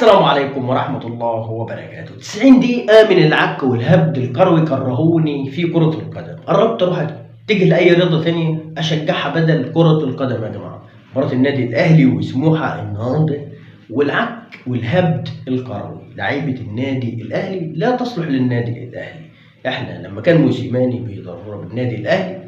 السلام عليكم ورحمة الله وبركاته. 90 دقيقة من العك والهبد الكروي كرهوني في كرة القدم. قربت اروح اتجه لأي رياضة تانية أشجعها بدل كرة القدم يا جماعة. مباراة النادي الأهلي وسموحة النهاردة والعك والهبد الكروي، لعيبة النادي الأهلي لا تصلح للنادي الأهلي. احنا لما كان موسيماني بيدرب النادي الأهلي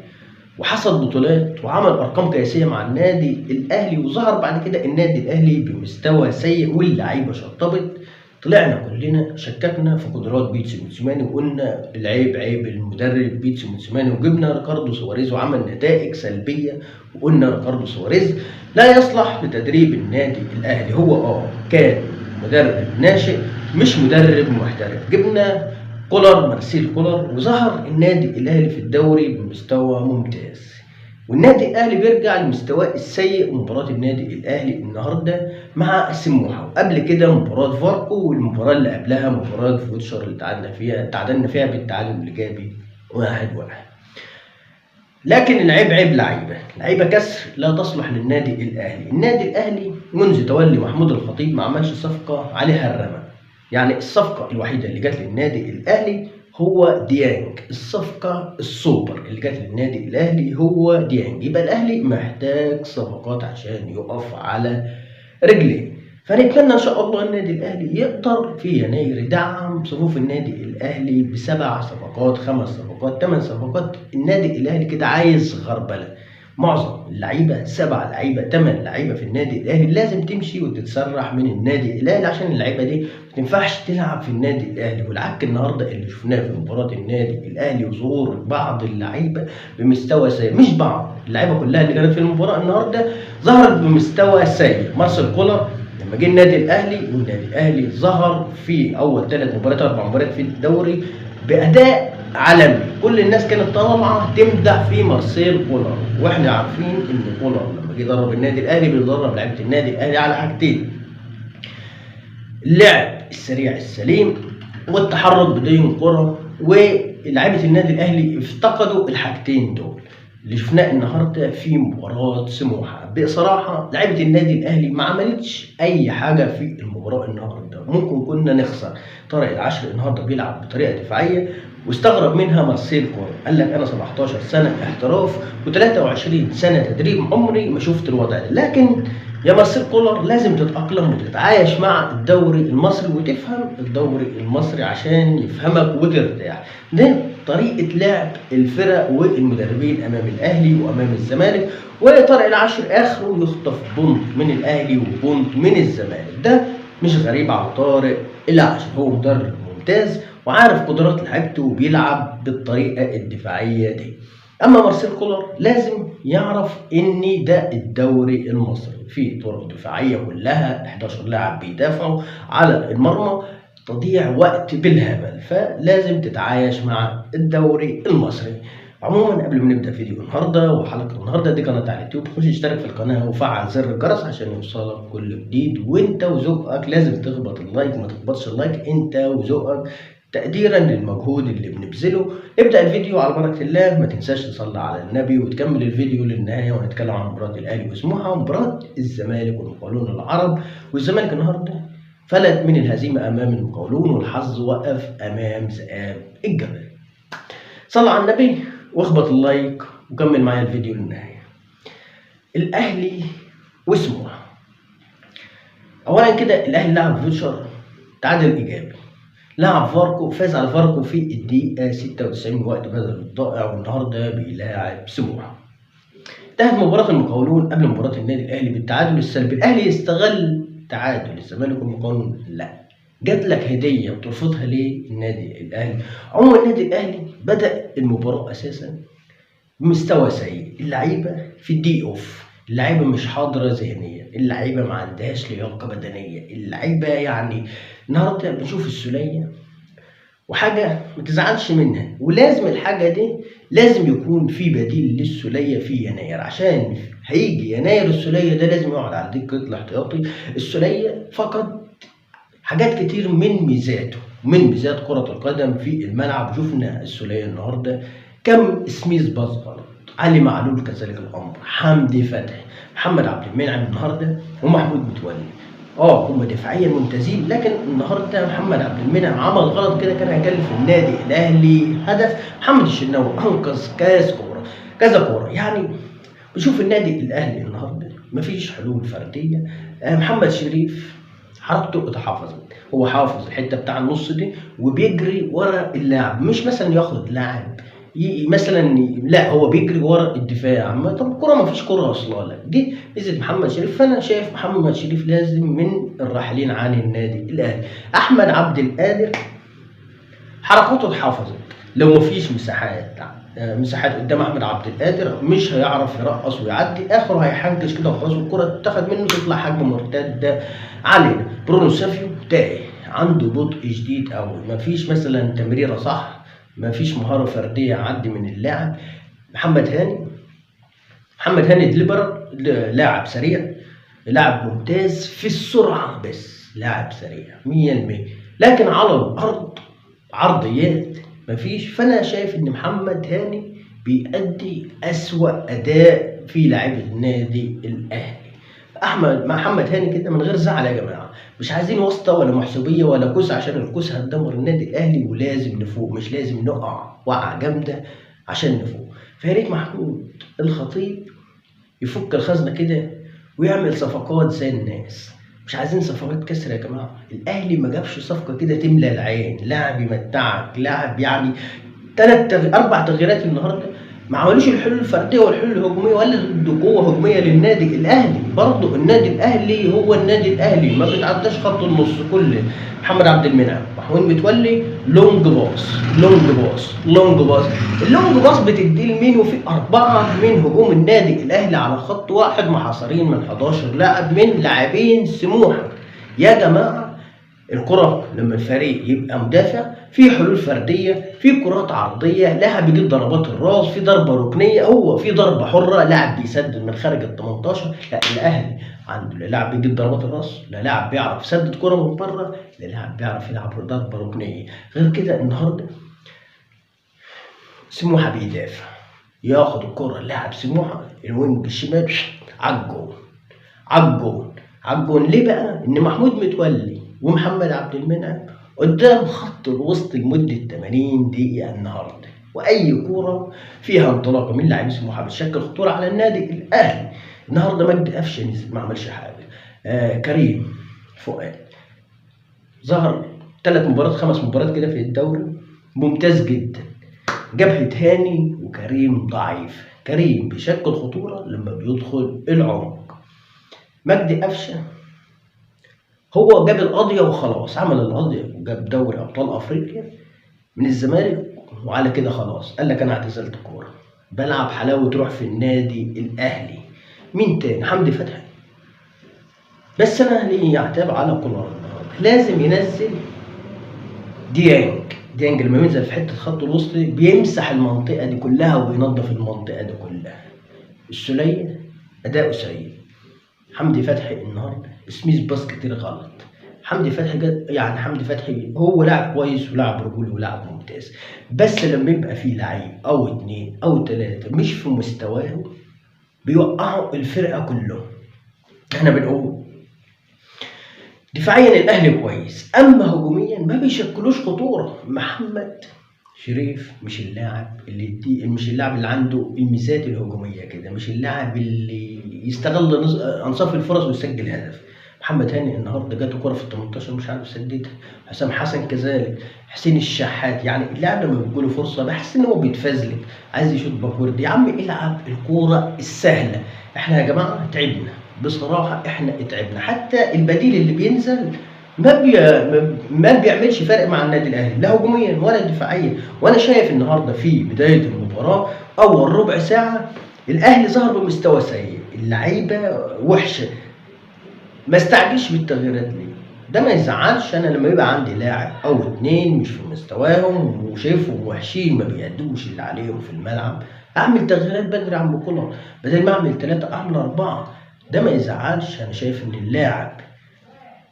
وحصد بطولات وعمل ارقام قياسية مع النادي الاهلي، وظهر بعد كده النادي الاهلي بمستوى سيء واللعيبة شطبت، طلعنا كلنا شككنا في قدرات بيتسو موسيماني وقلنا العيب عيب المدرب بيتسو موسيماني، وجبنا ريكاردو سواريز وعمل نتائج سلبية، وقلنا ريكاردو سواريز لا يصلح لتدريب النادي الاهلي. هو كان مدرب ناشئ مش مدرب محترف. جبنا كولر، مارسيل كولر، وظهر النادي الاهلي في الدوري بمستوى ممتاز، والنادي الاهلي بيرجع لمستواه السيء. مباراة النادي الاهلي النهارده مع سموحه، وقبل كده مباراة فاركو، والمباراة اللي قبلها مباراة فوتشر اللي تعادلنا فيها بالتعادل الايجابي 1-1. لكن العيب عيب لعيبة، لعيبة كسر لا تصلح للنادي الاهلي. النادي الاهلي منذ تولي محمود الخطيب ما عملش صفقة عليها الرمى. يعني الصفقة الوحيدة اللي جت للنادي الأهلي هو ديانج، الصفقة السوبر اللي جت للنادي الأهلي هو ديانج. يبقى الأهلي محتاج صفقات عشان يقف على رجليه. فنتمنى إن شاء الله النادي الأهلي يقدر في يناير يدعم صفوف النادي الأهلي ب7 صفقات، 5 صفقات، 8 صفقات. النادي الأهلي كده عايز غربلة. معظم اللعيبة 7 لعيبة 8 لعيبة في النادي الاهلي لازم تمشي وتتسرح من النادي الاهلي، عشان اللعيبة دي ما تنفعش تلعب في النادي الاهلي. والعك النهارده اللي شفناه في مباراة النادي الاهلي وظهور بعض اللعيبة بمستوى سيء، مش بعض اللعيبة كلها اللي كانت في المباراة النهارده ظهرت بمستوى سيء. مارسيل كولر لما جه النادي الاهلي، والنادي الاهلي ظهر في اول 3 مباريات 4 مباريات في الدوري باداء عالمي، كل الناس كانت طالعه تمدح في مارسيل كولر، واحنا عارفين ان كولر لما جه يدرب النادي الاهلي بيدرب لعيبة النادي الاهلي على حاجتين: اللعب السريع السليم والتحرك بدون كره، ولعيبة النادي الاهلي افتقدوا الحاجتين دول اللي شفناه النهارده في مباراة سموحه. بصراحة لعيبة النادي الاهلي ما عملتش اي حاجة في المباراة النهارده، ممكن كنا نخسر. طارق العشري النهارده بيلعب بطريقة دفاعية واستغرب منها مارسيل كولر، قال لك انا 17 سنة احتراف و23 سنة تدريب، عمري ما شفت الوضع ده. لكن يا مارسيل كولر لازم تتاقلم وتتعايش مع الدوري المصري وتفهم الدوري المصري عشان يفهمك وترتاح. ده طريقه لعب الفرق والمدربين امام الاهلي وامام الزمالك، وطارق العشري اخره يخطف point من الاهلي و point من الزمالك، ده مش غريب على طارق العشري، هو مدرب ممتاز وعارف قدرات لعيبته وبيلعب بالطريقة الدفاعية دي. اما مارسيل كولر لازم يعرف ان ده الدوري المصري في طرق دفاعية كلها 11 لاعب بيدافعوا على المرمى، تضيع وقت بالهبل، فلازم تتعايش مع الدوري المصري. عموما قبل ما نبدا فيديو النهارده وحلقه النهارده دي قناة على اليوتيوب، خش اشترك في القناة وفعل زر الجرس عشان يوصلك كل جديد. وانت وذوقك لازم تخبط ال like، ما تخبطش ال like انت وذوقك تقديرا للمجهود اللي بنبذله. ابدأ الفيديو على بركة الله، ما تنساش تصلي على النبي وتكمل الفيديو للنهاية، ونتكلم عن مباراة الأهلي وسموحة ومباراة الزمالك والمقاولون العرب. والزمالك النهارده فلت من الهزيمة أمام المقاولون والحظ وقف أمام ذئاب الجبل. صلى على النبي واخبط ال like وكمل معايا الفيديو للنهاية. الأهلي وسموحة، أولا كده الأهلي لعب فيوتشر تعادل إيجابي، لعب فاركو فاز على فاركو في الدقيقة 96 من وقت بدل الضائع، والنهارده بيلاعب سموحة. انتهت مباراة المقاولون قبل مباراة النادي الأهلي بالتعادل السلبي. الأهلي يستغل تعادل الزمالك والمقاولون، لا، جات لك هدية بترفضها ليه النادي الأهلي؟ عموما النادي الأهلي بدأ المباراة أساسا بمستوى سيء، اللعيبة في ال day off، اللعيبة مش حاضرة ذهنيا، اللعيبة ما عندهاش لياقة بدنية، اللعيبة يعني النهارده بنشوف السولية وحاجة ما تزعلش منها، ولازم الحاجة دي لازم يكون في بديل للسولية في يناير، عشان هيجي يناير السولية ده لازم يقعد على دكة الاحتياطي. السولية فقد حاجات كتير من ميزاته، من ميزات كرة القدم في الملعب. شفنا السولية النهارده كم سميث باص غلط، علي معلول كذلك الأمر، حمدي فتحي، محمد عبد المنعم النهارده، ومحمود متولي. هم دفاعيا ممتازين، لكن النهارده محمد عبد المنعم عمل غلط كده كان هيكلف النادي الاهلي هدف. محمد الشناوي انقذ كاس كورة كذا كورة. يعني بشوف النادي الاهلي النهارده مفيش حلول فردية. محمد شريف حركته اتحفظت، هو حافظ الحتة بتاع النص دي وبيجري ورا اللاعب، مش مثلا ياخد لاعب مثلا، لا هو بيجري ورا الدفاع. ما طب الكره ما فيش كره اصلا لك، دي ميزة محمد شريف. فانا شايف محمد شريف لازم من الراحلين عن النادي الاهلي. احمد عبد القادر حركاته اتحفظت، لو ما فيش مساحات قدام احمد عبد القادر مش هيعرف يرقص ويعدي، اخره هيحنكش كده وخلاص والكره تتاخد منه تطلع هجمة مرتدة علينا. برونو سافيو تايه، عنده بطء شديد قوي، مفيش مثلا تمريره صح، مفيش مهارة فردية يعدي من اللاعب. محمد هاني دليبر لاعب سريع، لاعب ممتاز في السرعة، بس لاعب سريع 100%، لكن على الارض عرضيات مفيش. فانا شايف ان محمد هاني بيأدي اسوأ اداء في لاعبي النادي الاهلي. محمد هاني كده من غير زعل يا جماعة، مش عايزين واسطه ولا محسوبيه ولا كوسة، عشان الكوسه هتدمر النادي الاهلي، ولازم نفوق، مش لازم نقع وقعه جامدة عشان نفوق. فيا ريت محمود الخطيب يفك الخزنة كده ويعمل صفقات زي الناس، مش عايزين صفقات كسر يا جماعة. الاهلي ما جابش صفقة كده تملى العين، لاعب يمتعك، لاعب يعني 3 4 تغييرات النهارده ما عملوش الحلول الفردية والحلول الهجومية ولا ادوا قوة هجومية للنادي الاهلي. برضه النادي الاهلي هو النادي الاهلي، ما بيتعداش خط النص. كل محمد عبد المنعم، محمود متولي، long pass long pass long pass، ال long pass بتديه لمين؟ وفي 4 من هجوم النادي الاهلي على خط واحد محاصرين من 11 لاعب من لاعبين سموحه. يا جماعة الكرة لما الفريق يبقى مدافع في حلول فردية، في كرات عرضية، لاعب بيجيب ضربات الراس، في ضربة ركنية، هو في ضربة حرة، لاعب بيسدد من خارج ال 18. لا الأهلي عنده لا لاعب بيجيب ضربات الراس، لا لاعب بيعرف يسدد كرة من بره، لا لاعب بيعرف يلعب ضربة ركنية. غير كده النهارده سموحة بيدافع، ياخد الكرة لاعب سموحة ال wing الشمال عالجون عالجون عالجون. ليه بقى؟ إن محمود متولي ومحمد عبد المنعم قدام خط الوسط لمدة 80 دقيقة النهاردة، وأي كورة فيها انطلاقة من لاعبين سموحة بتشكل خطورة على النادي الأهلي. النهاردة مجدي قفشة نزل ما عملش حاجة. كريم فؤاد ظهر 3 مباريات 5 مباريات كده في الدوري ممتاز جدا. جبهة هاني وكريم ضعيف، كريم بيشكل خطورة لما بيدخل العمق. مجدي قفشة هو جاب القضية وخلاص، عمل القضية وجاب دوري أبطال أفريقيا من الزمالك وعلى كده خلاص، قال لك أنا اعتزلت الكورة، بلعب حلاوة روح في النادي الأهلي. مين تاني؟ حمدي فتحي. بس أنا ليه يعتب على كولر النهارده؟ لازم ينزل ديانج. ديانج لما ينزل في حتة خط الوسط بيمسح المنطقة دي كلها وبينظف المنطقة دي كلها. السولية أداؤه سيء. حمدي فتحي النهارده سميث باص كتير غلط. حمدي فتحي يعني حمدي فتحي هو لاعب كويس ولاعب رجولي ولاعب ممتاز، بس لما يبقى فيه لعيب او 2 او 3 مش في مستواه بيوقعوا الفرقة كلهم. احنا بنقول دفاعيا الاهلي كويس، اما هجوميا ما بيشكلوش خطورة. محمد شريف مش اللاعب اللي مش اللاعب اللي عنده الميزات الهجومية كده، مش اللاعب اللي يستغل انصاف الفرص ويسجل هدف. محمد هاني النهارده جاته كره في ال 18 مش عارف يسددها، حسام حسن كذلك، حسين الشحات. يعني اللاعب لما بيجيله فرصة بحس ان هو بيتفزلك، عايز يشوط backward. يا عم العب الكورة السهلة. احنا يا جماعة تعبنا بصراحة، احنا اتعبنا. حتى البديل اللي بينزل ما بيعملش فرق مع النادي الاهلي، لا هجوميا ولا دفاعيا. وانا شايف النهارده في بداية المباراة اول ربع ساعة الاهلي ظهر بمستوى سيء، اللعيبة وحشة، ما استعجلش بالتغييرات ليه؟ ده ما يزعلش. انا لما يبقى عندي لاعب او 2 مش في مستواهم وشايفهم وحشين ما بيأدوش اللي عليهم في الملعب، اعمل تغييرات بدري عم كولر، بدل ما اعمل 3 اعمل 4. ده ما يزعلش. انا شايف ان اللاعب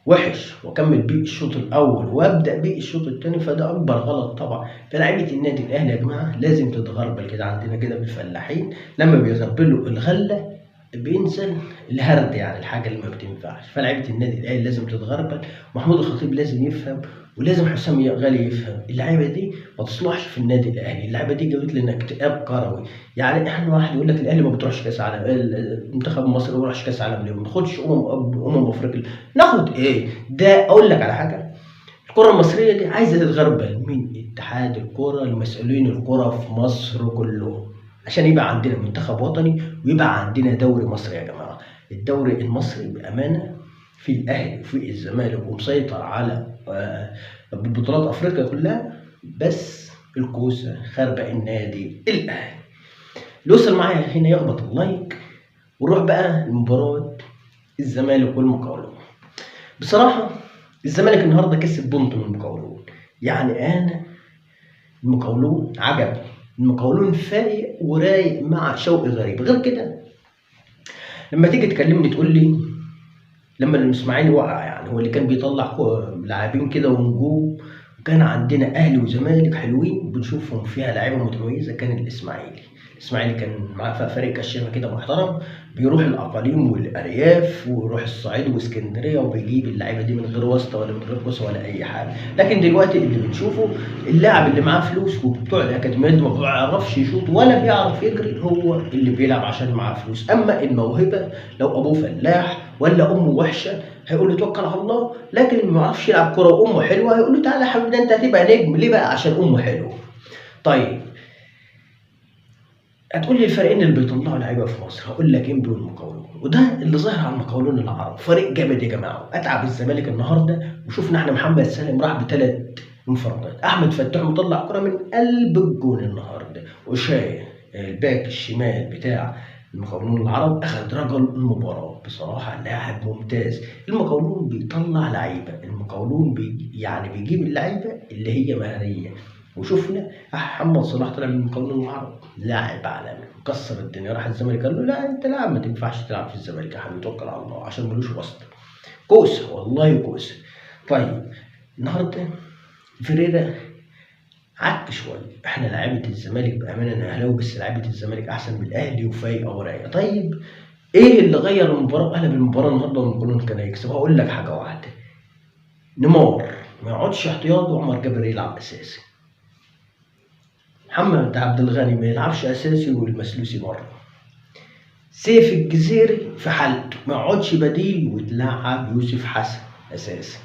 وحش واكمل بيه الشوط الاول وابدا بيه الشوط الثاني، فده اكبر غلط طبعا. فلاعيبه النادي الاهلي يا جماعة لازم تتغربل كده. عندنا كده بالفلاحين لما بيغربلوا الغلة بينزل الهرد، يعني الحاجة اللي ما بتنفعش. فلعيبه النادي الاهلي لازم تتغربل، محمود الخطيب لازم يفهم، ولازم حسام غالي يفهم. اللعيبة دي ما تصلحش في النادي الاهلي، اللعيبة دي جابت لنا اكتئاب كروي. يعني احنا واحد يقول لك الاهلي ما بتروحش كاس عالم، المنتخب المصري ما بيروحش كاس عالم ليه؟ ما بناخدش افريقيا، ناخد ايه؟ ده اقول لك على حاجة، الكره المصرية دي عايزه تتغربل من اتحاد الكره، المسؤولين الكره في مصر كلهم، عشان يبقى عندنا منتخب وطني ويبقى عندنا دوري مصري. يا جماعة الدوري المصري بامانه في الاهلي وفي الزمالك ومسيطر على بطولات افريقيا كلها، بس الكوسه خربق النادي الاهلي. اللي وصل معايا هنا يخبط ال like، ونروح بقى لمباراة الزمالك والمقاولون. بصراحة الزمالك النهارده كسب point من المقاولون، يعني انا المقاولون عجبني، المقاولون فايق ورايق مع شوقي غريب. غير كده لما تيجي تكلمني تقول لي لما الاسماعيلي وقع، يعني هو اللي كان بيطلع لاعبين كده ونجوم، وكان عندنا اهلي وزمالك حلوين بنشوفهم فيها لعيبة متميزة، كان الاسماعيلي. الاسماعيلي كان معاه فريق كشافه كده محترم، بيروح الاقاليم والارياف ويروح الصعيد واسكندريه وبيجيب اللعيبة دي من غير واسطه ولا من غير كوسة ولا اي حاجة. لكن دلوقتي اللي بنشوفه اللاعب اللي معاه فلوس وبتوع الاكاديميات ما بيعرفش يشوط ولا بيعرف يجري، هو اللي بيلعب عشان معاه فلوس. اما الموهبة لو ابوه فلاح ولا امه وحشة هيقول له توكل على الله، لكن اللي ما يعرفش يلعب كورة وامه حلوة هيقول له تعالى يا حبيبي انت هتبقى نجم. ليه بقى؟ عشان امه حلوة. طيب هتقول لي الفريقين اللي بيطلعوا لعيبة في مصر، هقول لك انبي والمقاولون، وده اللي ظاهر على المقاولون العرب، فريق جامد يا جماعة. اتعب الزمالك النهارده، وشفنا احنا محمد سالم راح بثلاث انفرادات، احمد فتوح مطلع كره من قلب الجون النهارده، وشاي الباك الشمال بتاع المقاولون العرب اخذ رجل المباراة، بصراحة لاعب ممتاز. المقاولون بيطلع لعيبة، المقاولون يعني بيجيب اللعيبة اللي هي مهاريه، وشفنا محمد صلاح طلع من المقاولون العرب لاعب عالمي مكسر الدنيا، راح الزمالك قال له لا انت لاعب ما تنفعش تلعب في الزمالك يا حبيبي توكل على الله عشان ملوش واسطه. كوسة والله كوسة. طيب النهارده فيريرا عك شوية، احنا لعيبة الزمالك بامانه انا اهلاوي بس لعيبة الزمالك احسن من الاهلي وفايقه ورايقه. طيب ايه اللي غير المباراة وقلب المباراة النهارده والمقاولون كان هيكسب؟ هقول لك حاجة واحدة، نيمار ما يقعدش احتياط وعمر جابر يلعب اساسي، محمد عبد الغني ما يلعبش اساسي والمسلوسي بره، سيف الجزيري في حالته ما يقعدش بديل وتلعب يوسف حسن اساسي.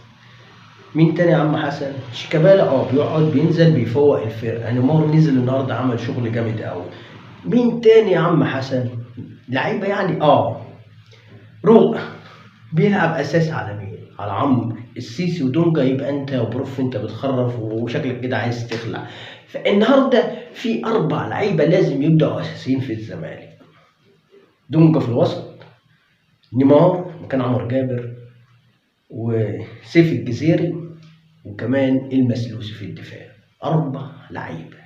مين تاني يا عم حسن؟ شيكابالا بيقعد بينزل بيفوق الفرقة، نيمار نزل النهارده عمل شغل جامد قوي. مين تاني يا عم حسن؟ لعيبة يعني روق بيلعب اساسي على مين؟ على عمرو السيسي ودونجا، يبقى انت يا بروف انت بتخرف وشكلك كده عايز تخلع. فالنهارده في 4 لعيبة لازم يبداوا اساسيين في الزمالك، دونجا في الوسط، نيمار مكان عمر جابر، وسيف الجزيري، وكمان المسلوسي في الدفاع. 4 لعيبة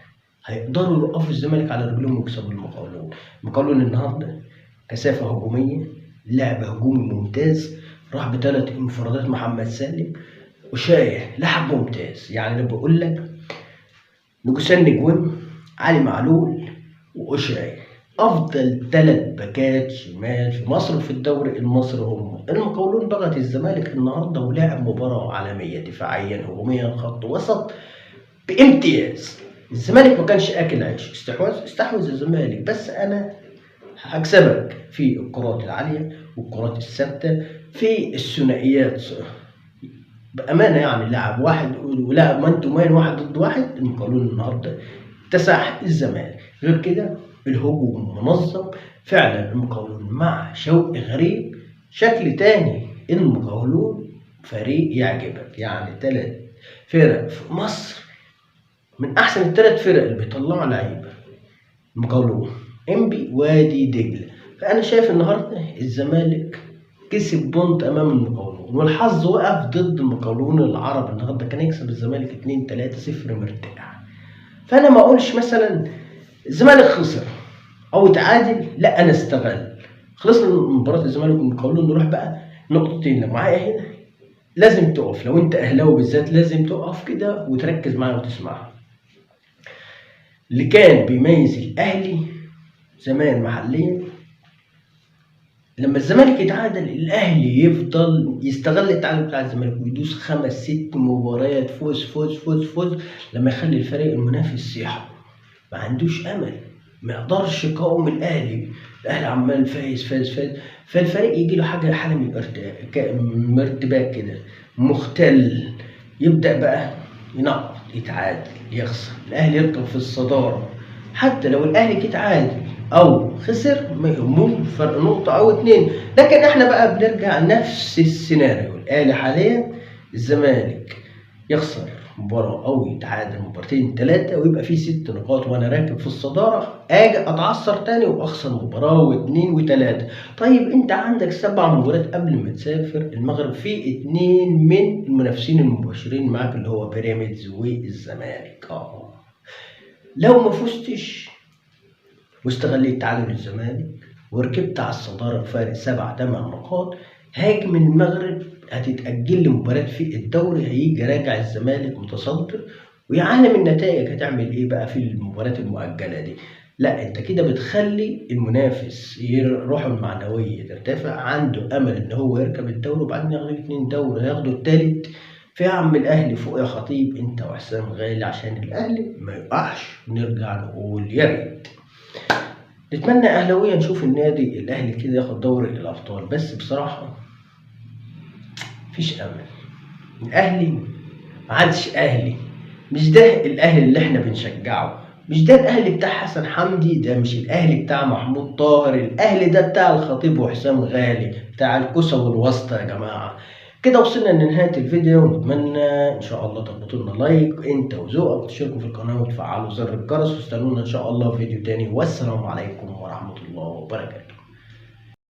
هيقدروا يوقفوا الزمالك على رجلهم ويكسبوا المقاولون. المقاولون النهارده كثافة هجومية، لعب هجومي ممتاز، راح ب3 انفرادات محمد سالم وشايه لاعب ممتاز. يعني انا بقول لك نجوسان نجوم، علي معلول، وأوشاي افضل 3 باكات شمال في مصر وفي الدوري المصري هم. المقاولون ضغط الزمالك النهارده ولعب مباراة عالمية دفاعيا هجوميا خط وسط بامتياز. الزمالك ما كانش اكل عيش، استحوذ الزمالك، بس انا هكسبك في الكرات العالية والكرات الثابتة في الثنائيات بامانه. يعني لاعب واحد ولاعب man to man 1 ضد 1، المقاولون النهارده اكتسح الزمالك. غير كده الهجوم منظم فعلا، المقاولون مع شوقي غريب شكل تاني، المقاولون فريق يعجبك. يعني 3 فرق في مصر من احسن ال3 فرق اللي بيطلعوا لعيبة، المقاولون، انبي، وادي دجله. فانا شايف النهارده الزمالك كسب point امام المقاولون، والحظ وقف ضد المقاولون العرب النهارده، كان يكسب الزمالك 2-3-0 مرتاح. فانا ما اقولش مثلا الزمالك خسر او اتعادل، لا انا استغل. خلصنا من مباراة الزمالك والمقاولون، نروح بقى نقطتين. لو معايا هنا لازم تقف، لو انت اهلاوي بالذات لازم تقف كده وتركز معايا وتسمعها. اللي كان بيميز الاهلي زمان محليا لما الزمالك يتعادل الاهلي يفضل يستغل التعادل بتاع الزمالك ويدوس 5 6 مباريات فوز فوز فوز فوز، لما يخلي الفريق المنافس يحبط ما عندوش امل، ما يقدرش يقاوم الاهلي، الاهلي عمال فايز فايز فايز، فالفريق يجي له حاجة حاله من ارتباك كده مختل، يبدا بقى ينقط يتعادل يخسر، الاهلي يركب في الصدارة. حتى لو الاهلي يتعادل او خسر ما يهموش فرق نقطة او 2، لكن احنا بقى بنرجع نفس السيناريو. الاهلي حاليا الزمالك يخسر مباراة او يتعادل مباراتين 3 ويبقى فيه 6 نقاط وانا راكب في الصدارة، اجي اتعثر تاني واخسر مباراة و2 و3. طيب انت عندك 7 مباريات قبل ما تسافر المغرب، في 2 من المنافسين المباشرين معاك اللي هو بيراميدز والزمالك. لو ما فزتش واستغليت تعادل الزمالك وركبت على الصدارة بفارق 7 8 نقاط، هاجم المغرب هتتأجل لمباراة في الدوري، هيجي راجع الزمالك متصدر، ويا عالم النتائج هتعمل ايه بقى في المباريات المؤجلة دي. لا انت كده بتخلي المنافس روحه المعنوية ترتفع، عنده امل ان هو يركب الدوري وبعدين ياخدوا 2 دوري هياخدوا التالت. في عم الاهلي فوق يا خطيب انت وحسام غالي عشان الاهلي ما يقعش، ونرجع نقول يا ريت. نتمنى اهلاويه نشوف النادي الاهلي كده ياخد دوري الابطال، بس بصراحة مفيش امل. الاهلي ما عادش اهلي، مش ده الاهلي اللي احنا بنشجعه، مش ده الاهلي بتاع حسن حمدي، ده مش الاهلي بتاع محمود طاهر، الاهلي ده بتاع الخطيب وحسام غالي، بتاع الكوسه والواسطه يا جماعة. كده وصلنا لنهاية الفيديو، ونتمنى ان شاء الله تخبطوا لنا لايك انت وذوقك، وتشتركوا في القناة وتفعلوا زر الجرس، واستنونا ان شاء الله في فيديو تاني. والسلام عليكم ورحمة الله وبركاته.